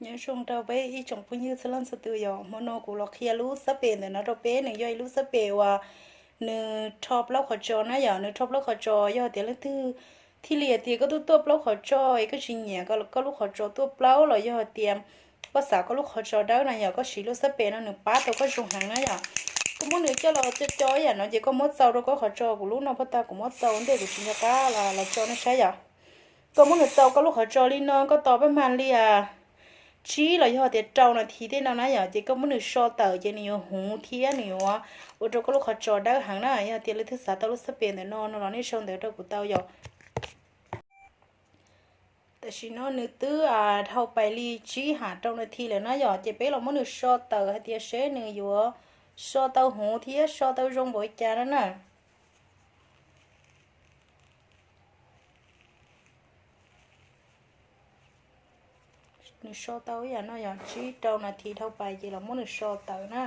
Nyob zoo rau peb ib tsoom phooj ywg txhua leej txhua tus yom, hmo no kuv los qhia lub xab pem ntawm no rau peb, nws yog ib lub xab pem uas nws rho plaub qhov tso na yom, nws rho plaub qhov tso. Yog tias leej twg thiaj li hais tias koj tuaj tuaj plaub qhov tso es koj tsis nyiam koj lub qhov tso tuaj plaub los yog hais tias koj xav koj lub qhov tso dawb na yom, koj siv lub xab pem no nws pab tau koj zoo heev na yom. Koj muab nws coj los co co ib yam no ces koj muab txaus rau koj qhov tso. Kuv lub no pab tag kuv muab txaus ntej kuv tsis nco qab los tso nej saib yom. Koj muab nws txaus koj lub qhov tso li no, koj tos pab mag li tsib los yog tias rau nas this tej no na yom, ces koj muab nws so tawm ces nws yuav huv thiab nws yuav ua rau koj lub qhov tso dawb heev na. Yog tias leej twg xav tau lub xab pem ntawm no no los nej sau ntawv rau kuv tau yom. Tam sim no nws twb dhau pais li tsib ham rau nas this lawm na yom, ces peb los muab nws so tawm hais tias seb nws yuav so tau huv thiab so tau zoo npaum li cas no na. Nws so tau ib yam no yog tsib rau nas this dhau pais ces los muab nws so tawm na.